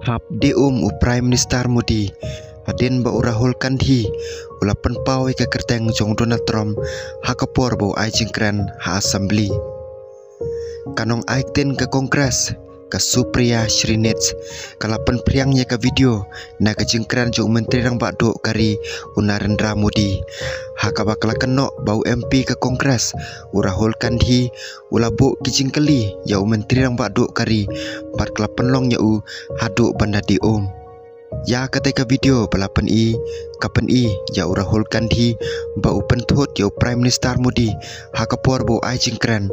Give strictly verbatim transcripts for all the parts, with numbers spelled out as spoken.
Hap die um u Prime Minister Modi hadien ba u Rahul Gandhi u la pynpaw ïa ka kyrteng jong u Donald Trump ha ka por ba u ai jingkren ha Assembly. Ka nongai ktien ka Congress, ka Supriya Shrinivas, ka la pynphriang ïa ka video na ka jingkren jong u Myntri Rangbah Duh ka ri, u Narendra Modi, ha kaba ka la kynnoh ba u M P ka Congress, u Rahul Gandhi, u la buh ki jingkylli ïa u Myntri Rangbah Duh ka ri bad ka la pynlong ïa u haduh ban da die um. Ïa katei ka video ba la pyni, ka pyni ïa u Rahul Gandhi ba u pynthut ïa u Prime Minister Modi ha ka por ba u ai jingkren.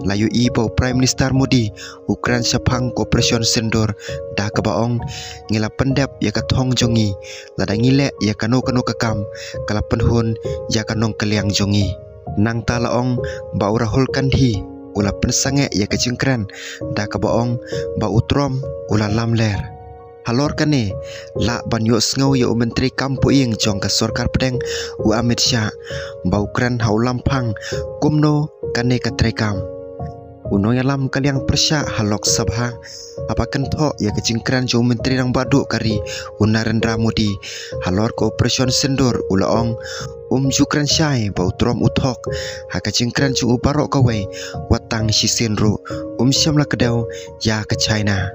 La ïohi ba u Prime Minister Modi u kren shaphang ka Operation Sindoor da kaba ong, ngi la pyndep ïa ka thong jong ngi, lada ngi leh ïa kano kano ka kam, ka la pynhun ïa ka nongkylliang jong ngi. Nangta la ong ba u Rahul Gandhi u la pynsangeh ïa ka jingkren da kaba ong ba u Trump u la lamler. Halor kane, lah ban ïohsngew ïa u Myntri Kam Pohïing jong ka Sorkar Pdeng, u Amit Shah, ba u kren ha u lamphang kumno kane ka treikam. U nongïalam ka liang pyrshah ha Lok Sabha haba kynthoh ïa ka jingkren jong u Myntri Rangbah Duh ka ri, u Narendra Modi, halor ka Operation Sindoor, u la ong, um ju kren shai ba u Trump u thok ha ka jingkren jong u baroh kawei, wat tang shisien ruh um shym la kdew ïa ka China.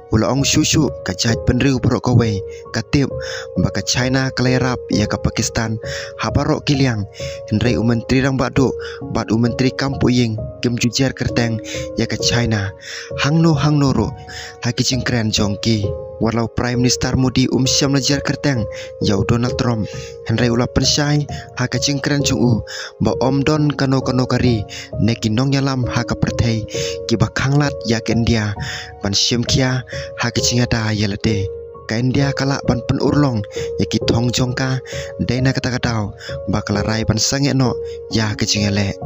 U la ong shuh shuh ka jaitbynriew baroh kawei ka tip ba ka China ka la ïarap ïa ka Pakistan ha baroh ki liang, hynrei u Myntri Rangbah Duh bad u Myntri Kam Pohïing kim ju jer kyrteng ïa ka China hangno hangno ruh ha ki jingkren jong ki. Wat la u Prime Minister Modi um shym la jer kyrteng ïa u Donald Trump, hynrei u la pynshai ha ka jingkren jong u ba ym don kano kano ka ri ne ki nongïalam ha ka pyrthei kiba khanglad ïa ka India ban shim khia ha ka jingïada ïa lade. Ka India ka lah ban pynurlong ïa ki thong jong ka, dei na kata ka daw ba ka la rai ban sangeh noh ïa ka jingïaleh.